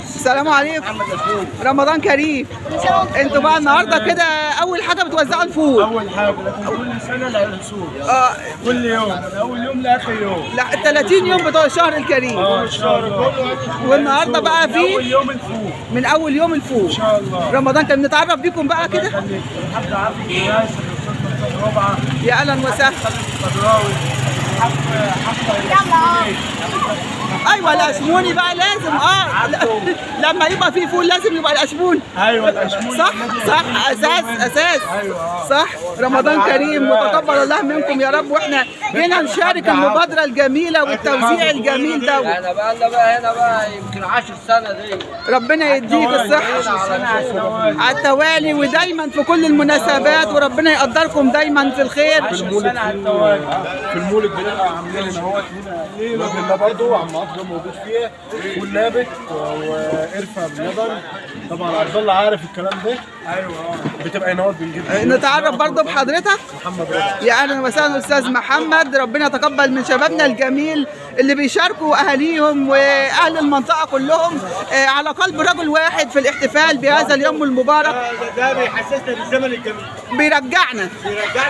السلام عليكم، رمضان كريم. انتوا بقى النهارده كده اول حاجة بتوزعوا الفول؟ اول حاجه، لكن كل سنة العرسوس. كل يوم من اول يوم لاخر يوم. لا، 30 يوم بتوع الشهر الكريم. اه، الشهر كله. والنهارده بقى من في اول يوم الفول. من اول يوم الفول. ان شاء الله. رمضان كان نتعرف بيكم بقى كده. خليك الحاج عبد الياسر، الاستاذ مصطفى ربعه. يا اهلا وسهلا. القدراوي، حفلة. ايوه، الاشموني بقى لازم، لما يبقى في فول لازم يبقى الاشمون. ايوه، الاشموني. صح صح، اساس اساس. أيوة. صح. رمضان كريم، وتقبل الله منكم يا رب. واحنا جينا نشارك المبادرة الجميلة والتوزيع الجميل ده. احنا بقى لنا بقى هنا بقى يمكن 10 سنة دي. ربنا يديك الصحة على التوالي، ودايما في كل المناسبات، وربنا يقدركم دايما في الخير. في المولد، في المولد بنبقى عاملين هنا اهوت هنا الراجل ده برضه عم عبد موجود فيها، فول نابت وقرفه باللبن. طبعا عبد الله عارف الكلام ده. ايوه. بتبقى هنا اهوت بنجيب. نتعرف برضه بحضرتك. محمد رضا. يا اهلا وسهلا استاذ محمد، ربنا يتقبل من شبابنا الجميل اللي بيشاركوا اهاليهم واهل المنطقة كلهم على قلب رجل واحد في الاحتفال بهذا اليوم المبارك. ده بيحسسنا بالزمن الجميل. بيرجعنا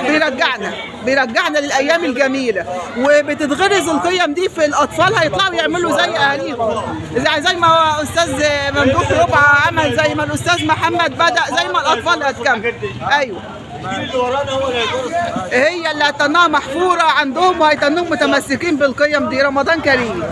بيرجعنا بيرجعنا للايام الجميله، وبتتغرز القيم دي في الاطفال، هيطلعوا يعملوا زي اهاليهم، زي ما استاذ ممدوح ربعه عمل، زي ما الاستاذ محمد بدا، زي ما الاطفال هتكمل. ايوه، الجيل اللي ورانا هو اللي هيدرس. هي اللي هتنها محفورة عندهم وهيتنهم متمسكين بالقيم دي. رمضان كريم.